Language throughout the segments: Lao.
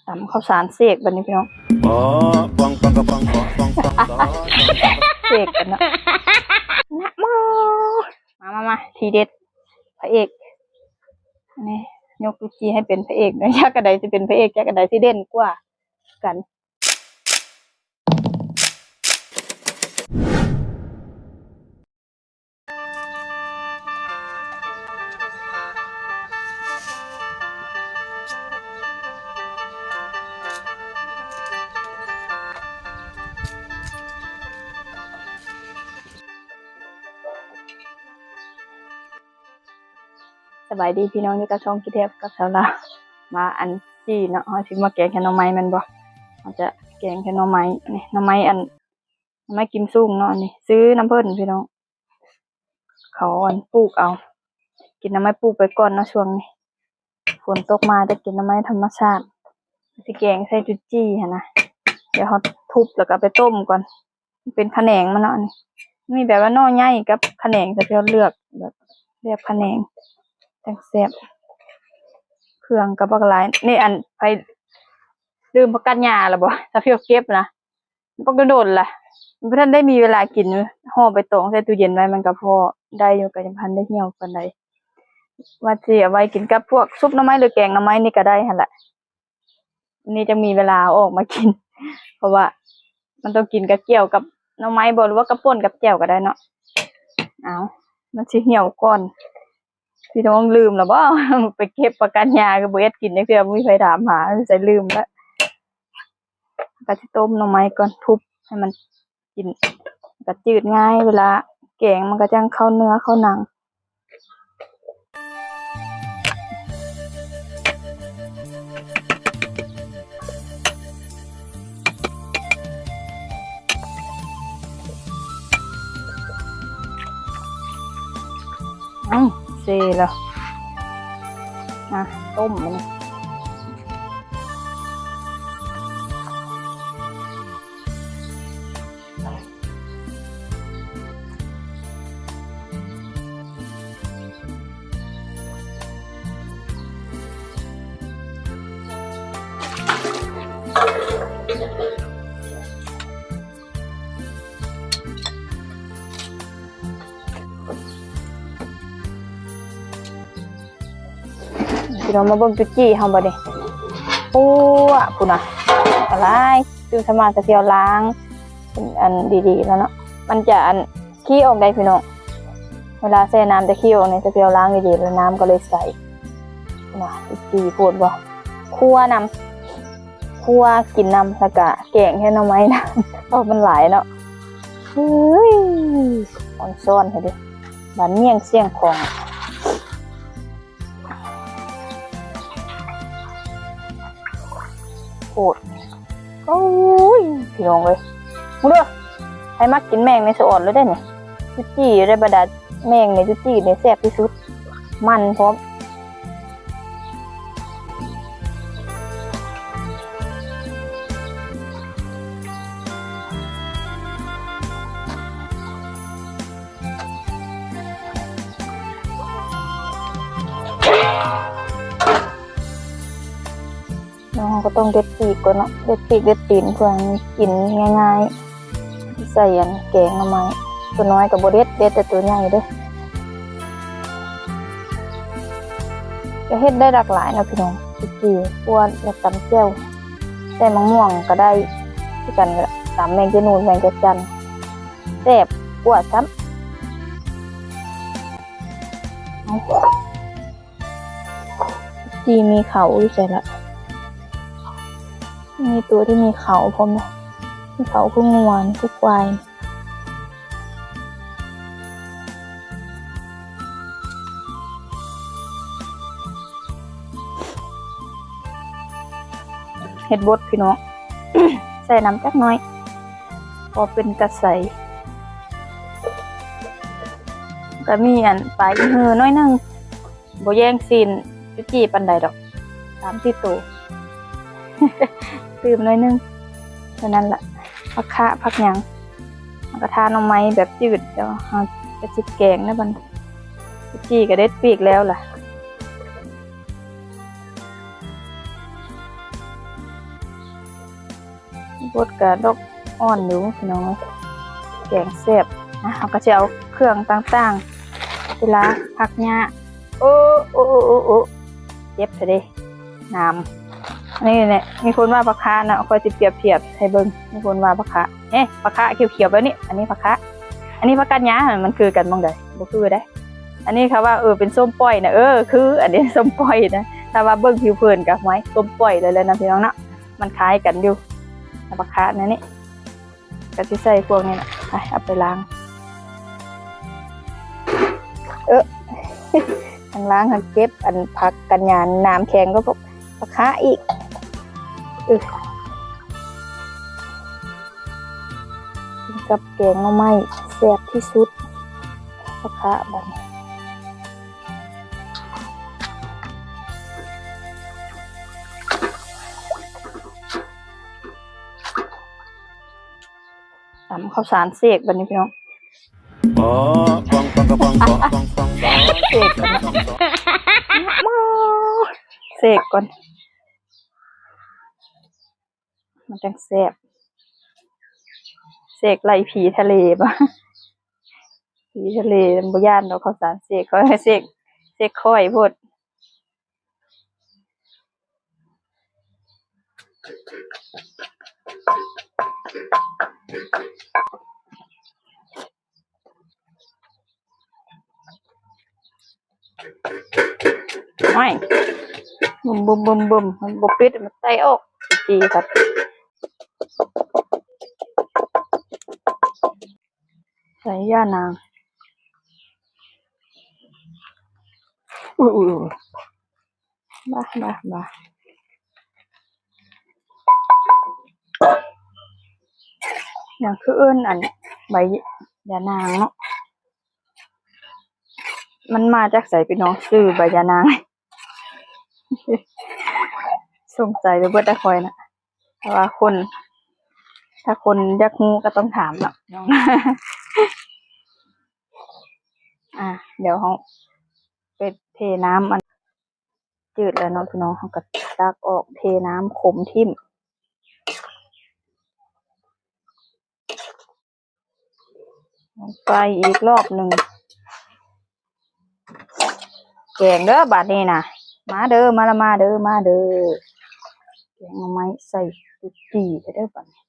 ຕຳເຂົ້າສານເສກບັດນີ້ພີ່ນ້ອງ ເສກກັນເນາະ ນະໂມ ມາໆໆ ທີເດັດ ພະເອກ ນີ້ ຍົກຈຸຈີ່ໃຫ້ເປັນພະເອກເນາະ ຈັກອັນໃດຊິເປັນພະເອກ ຈັກອັນໃດຊິເດັ່ນກວ່າກັນ. ສະບາຍດີພີ່ນ້ອງ ຢູ່ກັບຊ່ອງຄິດແຮບກັບສາວລາວ ມາອັນຈີ່ເນາະ ເຮົາຊິມາແກງແຄໜໍ່ໄມ້ແມ່ນບໍ່? ເຮົາຈະແກງແຄໜໍ່ໄມ້ ນີ້ໜໍ່ໄມ້ອັນ ໜໍ່ໄມ້ກິມສູງເນາະ ອັນນີ້ຊື້ນຳເພິ່ນພີ່ນ້ອງ ເຂົາອັນປູກເອົາ ກິນໜໍ່ໄມ້ປູກໄປກ່ອນເນາະຊ່ວງນີ້ ຝົນຕົກມາຈະກິນໜໍ່ໄມ້ທຳມະຊາດ ຊິແກງໃສ່ຈຸຈີ່ຫັ້ນນະ ດຽວເຮົາທຸບແລ້ວກໍເອົາໄປຕົ້ມກ່ອນ ເປັນຂະແໜງມັນເນາະ ອັນນີ້ມີແບບວ່າໜໍ່ໃຫຍ່ກັບຂະແໜງ ແຕ່ເຮົາເລືອກແບບ ເລືອກຂະແໜງຈັ່ງແຊບ ເຄື່ອງກໍບັກຫຼາຍ ນີ້ອັນໃຜລືມຜັກກາດຫຍ້າລະບໍ່ ຖ້າເຮົາເກັບນະ ບັກໂດນໆລະ ບໍ່ທັນໄດ້ມີເວລາກິນ ຫໍ່ໃບຕອງໃສ່ຕູ້ເຢັນໄວ້ ມັນກໍພໍໄດ້ຢູ່ ກໍຍັງບໍ່ທັນໄດ້ຫ່ຽວປານໃດ ວ່າຊິເອົາໄວ້ກິນກັບພວກຊຸບໜໍ່ໄມ້ ຫຼືແກງໜໍ່ໄມ້ນີ້ກໍໄດ້ຫັ້ນລະ ນີ້ຈັ່ງມີເວລາເອົາອອກມາກິນ ເພາະວ່າມັນຕ້ອງກິນກັບ ກ່ຽວກັບໜໍ່ໄມ້ບໍ ຫຼືວ່າກັບປົ່ນກັບແຈ່ວກໍໄດ້ເນາະ ເອົາ ມັນຊິຫ່ຽວກ່ອນ ພີ່ນ້ອງລືມລະບໍ່ ໄປເກັບຜັກກາດຫຍ້າ ຄືບໍ່ເຮັດກິນຈັກເທື່ອ ບໍ່ມີໃຜຖາມຫາ ໃສ່ລືມລະ ກໍຊິຕົ້ມໜໍ່ໄມ້ກ່ອນ ທຸບໃຫ້ມັນກິນ ກໍຈືດງ່າຍ ເວລາແກງມັນກໍຈັ່ງເຂົ້າເນື້ອເຂົ້າໜັງ. ເອົ້າ ເຊແລ້ວ ອ່ະ ຕົ້ມມັນ ພີ່ນ້ອງມາເບິ່ງຈຸຈີ່ເຮົາບັດນີ້ ໂອ້ ພຸ້ນນະ ຫຼາຍ ຕື່ນຂຶ້ນມາກໍຊິເອົາລ້າງ ອັນດີໆແລ້ວເນາະ ມັນຈະອັນ ຂີ້ອອກໄດ້ພີ່ນ້ອງ ເວລາແຊ່ນ້ຳຈະຂີ້ອອກນີ້ ຈະເອົາລ້າງດີໆ ແລ້ວນ້ຳກໍເລີຍໃສ ພຸ້ນນະ ຈຸຈີ່ໂພດບໍ່ ຂົ້ວນຳ ຂົ້ວກິນນຳ ແລ້ວກະແກງແຄໜໍ່ໄມ້ນຳ ເພາະມັນຫຼາຍເນາະ ເຮີ້ຍ ອອນຊອນແທ້ເດ ບ້ານໝ້ຽງຊຽງຂອງ ໂພດ ໂອ້ຍ ພີ່ນ້ອງເອີຍ ເບິ່ງເດີ ໃຜມັກກິນແມງນີ້ສະອອນເລີຍເດ້ນີ້ ຈຸຈີ່ໄດ້ ບັນດາແມງນີ້ ຈຸຈີ່ນີ້ແຊບທີ່ສຸດ ມັນພ້ອມ. ແລ້ວເຮົາກໍຕ້ອງເດັດປີກກ່ອນເນາະ ເດັດປີກເດັດຕີນ ເພື່ອໃຫ້ມັນກິນງ່າຍໆ ໃສ່ອັນແກງໜໍ່ໄມ້ ຕົວນ້ອຍກໍບໍ່ເດັດ ເດັດແຕ່ຕົວໃຫຍ່ເດີ້. ກໍເຮັດໄດ້ຫຼາກຫຼາຍເນາະພີ່ນ້ອງ ຄືຂົ້ວ ແລ້ວຕຳແຈ່ວ ໃສ່ໝາກມ່ວງກໍໄດ້ຄືກັນ ຕຳແມງຈະນູນ ແມງຈະຈັນ ແຊບກວ່າຊ້ຳ. ທີ່ມີເຂົາຢູ່ໃສລະ? ມີຕົວທີ່ມີເຂົາພ້ອມເດ້ ມີເຂົາຄືງົວ ຄືຄວາຍ. ເຮັດບົດພີ່ນ້ອງ ໃສ່ນ້ຳຈັກໜ້ອຍ ພໍເປັນຕາໃສ ກໍມີອັນປາອີເຫີໜ້ອຍໜຶ່ງ. ບໍ່ແຍ່ງຊີ້ນຈຸຈີ່ປານໃດດອກ ສາມສີ່ໂຕ ຕື່ມໜ້ອຍໜຶ່ງ ເທົ່ານັ້ນລະ. ຜັກຂະ ຜັກຫຍັງ ມັນກະທາໜໍ່ໄມ້ແບບຈືດ ແຕ່ວ່າເຮົາກະຊິແກງນະບັດນີ້. ຈຸຈີ່ກະເດັດປີກແລ້ວລະ. ບົດກະດອກອ່ອນຢູ່ພີ່ນ້ອງເອີຍ ແກງແຊບ. ອ່ະ ເຮົາກໍຊິເອົາເຄື່ອງຕ່າງໆ ເວລາຜັກຫຍ້າ ໂອ້ ໂອ້ ໂອ້ ໂອ້ ເຈັບແທ້ເດ ໜາມ. ອັນນີ້ແຫຼະ ມີຄົນວ່າຜັກຄະນະ ຂ້ອຍຊິປຽບທຽບໃຫ້ເບິ່ງ. ມີຄົນວ່າຜັກຄະ ເອີ ຜັກຄະຂຽວໆແບບນີ້ ອັນນີ້ຜັກຄະ ອັນນີ້ຜັກກາດຫຍ້າ ມັນຄືກັນໝ່ອງໃດ? ບໍ່ຄືເດ້. ອັນນີ້ເຂົາວ່າ ເອີ ເປັນສົ້ມປ້ອຍນະ ເອີ ຄື ອັນນີ້ສົ້ມປ້ອຍນະ. ຖ້າວ່າເບິ່ງຜິວເຜິນກໍ ຫ້ວຍ ສົ້ມປ້ອຍເລີຍແຫຼະນະພີ່ນ້ອງເນາະ ມັນຄ້າຍກັນຢູ່ ແຕ່ວ່າຄາດແນວນີ້ ກໍຊິໃສ່ພວກນີ້ລະ. ໄປ ເອົາໄປລ້າງ ເອີ ທັງລ້າງທັງເກັບ ອັນຜັກກັນຫຍ້າ ໜາມແຂງກໍ ກໍຄາອີກ. ເອີ ກິນກັບແກງໜໍ່ໄມ້ແຊບທີ່ສຸດ ປາຄະບັດນີ້. ຕຳເຂົ້າສານເສກບັດນີ້ພີ່ນ້ອງ. ເສກກ່ອນ ເສກກ່ອນ ມັນຈັ່ງແຊບ. ເສກໄລ່ຜີທະເລບໍ? ຜີທະເລມັນບໍ່ຢ້ານດອກ ເຂົ້າສານເສກ ເຂົາໃຫ້ເສກ ເສກຂ້ອຍໂພດ. ໂອ້ຍ ບຶມໆໆໆ ມັນບໍ່ປິດ ມັນໄຕອອກ ຈີ່ກັນ. ໃສ່ຢ່ານາງ ອຸ້ຍໆໆ ບາບາບາ ຫຍັງຄືເອີ້ນອັນໃບຢ່ານາງເນາະ? ມັນມາຈາກໃສພີ່ນ້ອງ ຊື່ໃບຢ່ານາງ? ສົງໄສໄປເບິດແຕ່ຂ້ອຍນະ ເພາະວ່າຄົນ ຖ້າຄົນຢາກຮູ້ກໍຕ້ອງຖາມເນາະ ອ່າ ດຽວເຮົາໄປເທນ້ຳ ອັນຈືດແລ້ວເນາະພີ່ນ້ອງ ເຮົາກໍຕັກອອກ ເທນ້ຳຂົມຖິ້ມ. ໄປອີກລອບໜຶ່ງ ແກງເດີ້ບາດນີ້ນະ ມາເດີ້ ມາລະມາເດີ້ ມາເດີ້ ແກງໜໍ່ໄມ້ໃສ່ຈຸດຈີ່ເດີ້ບາດນີ້.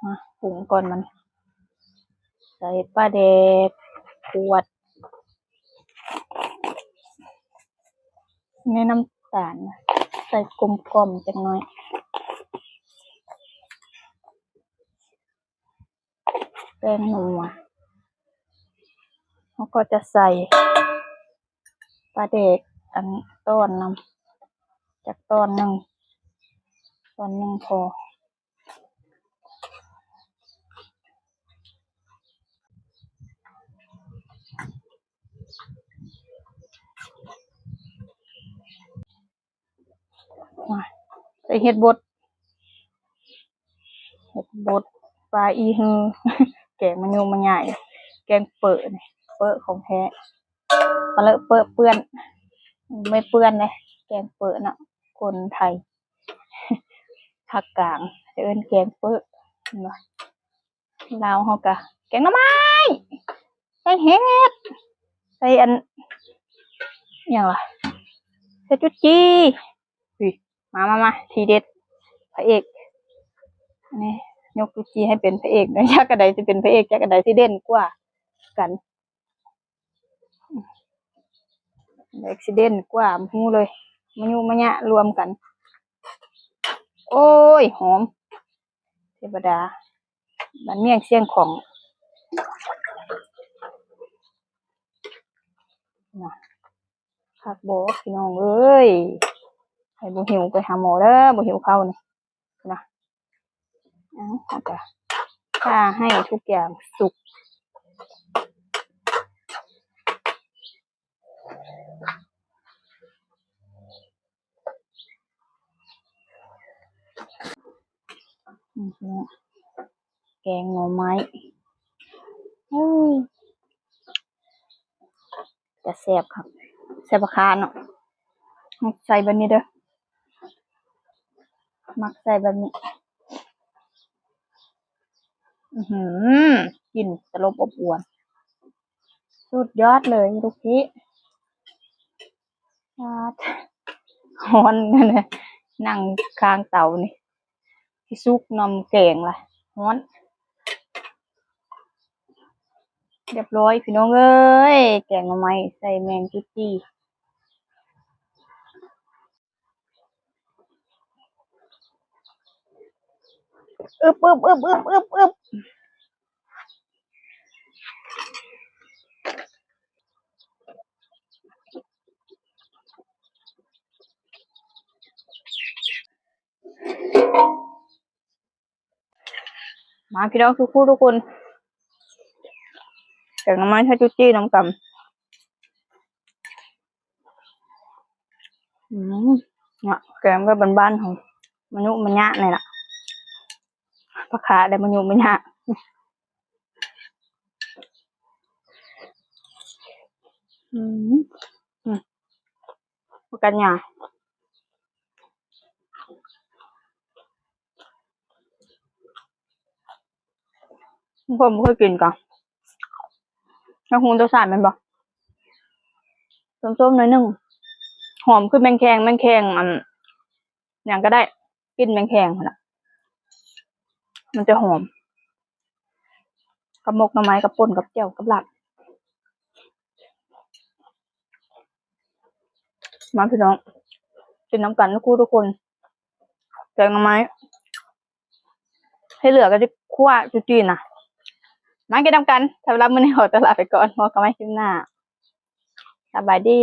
ມາປຸງກ່ອນ ມັນໃສ່ປາແດກຂວດ ໃສ່ນ້ຳຕານ ໃສ່ກົມກ່ອມຈັກໜ້ອຍ ແປ້ງນົວ ເຮົາກໍຈະໃສ່ປາແດກອັນຕອນນຳ ຈັກຕອນໜຶ່ງ ຕອນໜຶ່ງພໍ. ມາ ໃສ່ເຫັດບົດ ເຫັດບົດ ປາອີຮື ແກງມະຍຸມະຍາຍ ແກງເປີນີ້ ເປີຂອງແທ້ ປະເລີະເປີເປື້ອນ ບໍ່ເປື້ອນເດ້ ແກງເປີເນາະ ຄົນໄທ ພາກກາງຈະເອີ້ນແກງເປີ ເຫັນບໍ່? ລາວເຮົາກະແກງໜໍ່ໄມ້ ໃສ່ເຫັດ ໃສ່ອັນ ອີຫຍັງລະ ໃສ່ຈຸດຈີ່. ອຸ້ຍ ມາໆໆ ທີເດັດ ພະເອກ ນີ້ ຍົກຈຸດຈີ່ໃຫ້ເປັນພະເອກ ຈັກອັນໃດຊິເປັນພະເອກ ຈັກອັນໃດຊິເດັ່ນກວ່າກັນ. ອືມ ເອັກຊິເດັນກວ່າ ຮູ້ເລີຍ ມະຍຸມະຍະລວມກັນ. ໂອ້ຍ ຫອມ ເທວະດາ ບ້ານມຽງຊຽງຂອງ ນະ ຄັກບໍ່ພີ່ນ້ອງເອີຍ? ໃຜບໍ່ຫິວໄປຫາໝໍເດີ້ ບໍ່ຫິວເຂົ້ານີ້. ນະ ເອົາ ເຮົາກະຖ້າໃຫ້ທຸກຢ່າງສຸກ ອືມ ແກງໜໍ່ໄມ້ ໂອ້ຍ ຈະແຊບຄັກ ແຊບບັກຄາເນາະ. ໃສ່ແບບນີ້ເດີ້ ມັກໃສ່ແບບນີ້. ອືຫື ກິ່ນຕະຫຼົບອົບອວນ ສຸດຍອດເລີຍລູກພີ່. ປາດ ຮ້ອນ ນັ່ງຂ້າງເຕົານີ້ ຊິສຸກໜໍ່າແກງລະ ຮ້ອນ. ຮຽບຮ້ອຍພີ່ນ້ອງເອີຍ ແກງໜໍ່ໄມ້ໃສ່ແມງຈຸດຈີ່. ອຶບ ອຶບ ອຶບ ອຶບ ອຶບ ອຶບ. ມາພີ່ນ້ອງທຸກຜູ້ທຸກຄົນ ແກງໜໍ່ໄມ້ໃສ່ຈຸດຈີ່ນຳກັນ. ອືມ ເນາະ ແກງແບບບ້ານໆ ເຮົາ ມະຍຸມະຍະນີ້ລະ ປາຄາໄດ້ມະຍຸມະຍະ. ອືມ ອືມ ປາກາດຫຍ້າ ຄົນບໍ່ເຄີຍກິນກະ ຢາກຮູ້ລົດຊາດແມ່ນບໍ່? ສົ້ມໆ ໜ້ອຍໜຶ່ງ ຫອມຄືແມງແຄງ ແມງແຄງ ອັນ ຫຍັງກະໄດ້ ກິ່ນແມງແຄງຫັ້ນນະ ມັນຈະຫອມ ກັບໝົກໜໍ່ໄມ້ ກັບປົ່ນ ກັບແຈ່ວ ກັບລາບ. ມາພີ່ນ້ອງ ກິນນຳກັນທຸກຜູ້ທຸກຄົນ ແກງໜໍ່ໄມ້. ທີ່ເຫຼືອກະຊິຂົ້ວຈຸດຈີ່ນະ ມາກິນນຳກັນ. ສຳລັບມື້ນີ້ຂໍຕົວລາໄປກ່ອນ ພົບກັນໃໝ່ຄລິບໜ້າ ສະບາຍດີ.